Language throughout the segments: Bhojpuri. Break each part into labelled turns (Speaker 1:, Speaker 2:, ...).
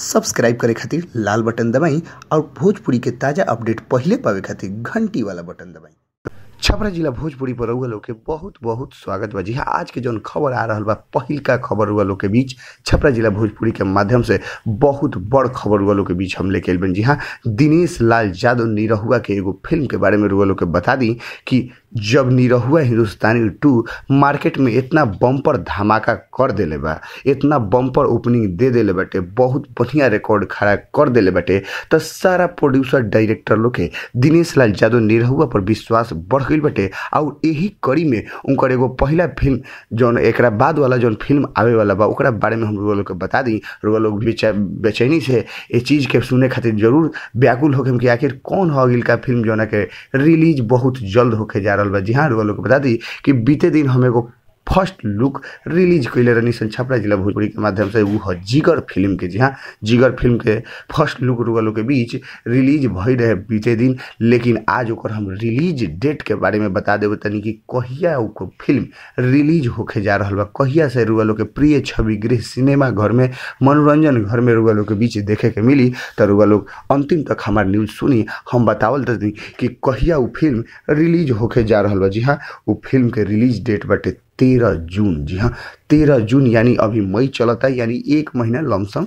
Speaker 1: सब्सक्राइब करे खातिर लाल बटन दबाई और भोजपुरी के ताजा अपडेट पहिले पावे खातिर घंटी वाला बटन दबाई।
Speaker 2: छपरा जिला भोजपुरी पर रउआ लोग के बहुत बहुत स्वागत बा। जी हाँ, आज के जौन खबर आ रहल बा, पहिलका खबर रउआ लोग के बीच छपरा जिला भोजपुरी के माध्यम से बहुत बड़ खबर रउआ लोग के बीच हम लेके आइल बानी। जी हाँ, दिनेश लाल यादव निरहुआ के एगो फिल्म के बारे में रउआ लोग के बता दी कि जब निरहुआ हिंदुस्तानी 2 मार्केट में इतना बम्पर धमाका कर देले बा, इतना बम्पर ओपनिंग दे देले बाटे, बहुत बढ़िया रिकॉर्ड खड़ा कर देले बाटे, तो सारा प्रोड्यूसर डायरेक्टर लोग के दिनेश लाल यादव निरहुआ पर विश्वास बढ़ गई बाटे। और यही कड़ी में उनकर एगो पहला फिल्म जौन एकरा बाद वाला जौन फिल्म आवे वाला बा ओकरा बारे में हम रउआ लोग के बता दी। रउआ लोग बेचैनी से ये चीज़ के सुने खातिर जरूर व्याकुल होके कि आखिर कौन हो अगिलका फिल्म जौना के रिलीज बहुत जल्द होके जा रहल बा। जी हाँ, रउआ लोग के बता दी कि बीते दिन हम एगो फर्स्ट लुक रिलीज कैले रहनी सन छपरा जिला भोजपुरी के माध्यम से, वो है जिगर फिल्म के। जी हाँ, जिगर फिल्म के फर्स्ट लुक रउआ लोग के बीच रिलीज भई रहे बीते दिन, लेकिन आज ओकर हम रिलीज डेट के बारे में बता देब तनी कि कहिया ओकर फिल्म रिलीज होके जा रहल बा, कहिया से रउआ लोग के प्रिय छवि गृह सिनेमा घर में, मनोरंजन घर में रउआ लोग के बीच देखे के मिली। तो रउआ लोग अंतिम तक हमार न्यूज़ सुनी, हम बतावल तनी कि कहिया वो फिल्म रिलीज होके जा रहल बा। जी हाँ, वो फिल्म के रिलीज डेट बाटे 13 जून। जी हाँ, 13 जून, यानी अभी मई चलता है, यानी एक महीना लमसम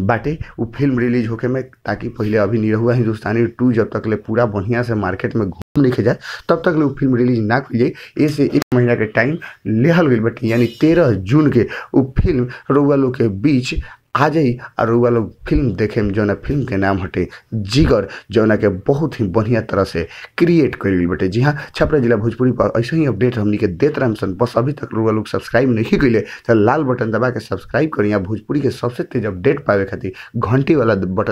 Speaker 2: बाटे वो फिल्म रिलीज होके में, ताकि पहले अभी निरहुआ हिंदुस्तानी 2 जब तक ले पूरा बढ़िया से मार्केट में घूम नहीं जाए तब तक ले वो फिल्म रिलीज ना करी जाए, ऐसे एक महीना के टाइम लेहल गई बाटे। यानी 13 जून के वो फिल्म रउआ लोग के बीच आ जाई और रउआ लोग फिल्म देखे में, जौना फिल्म के नाम हटे जिगर, जौना के बहुत ही बढ़िया तरह से क्रिएट करी गई बटे। जी हाँ, छपरा जिला भोजपुरी पर ऐसे ही अपडेट हमनी के देत रहम सन। बस अभी तक रउआ लोग सब्सक्राइब नहीं कैले तो लाल बटन दबा के सब्सक्राइब करी, भोजपुरी के सबसे तेज अपडेट पावे खातिर घंटी वाला बटन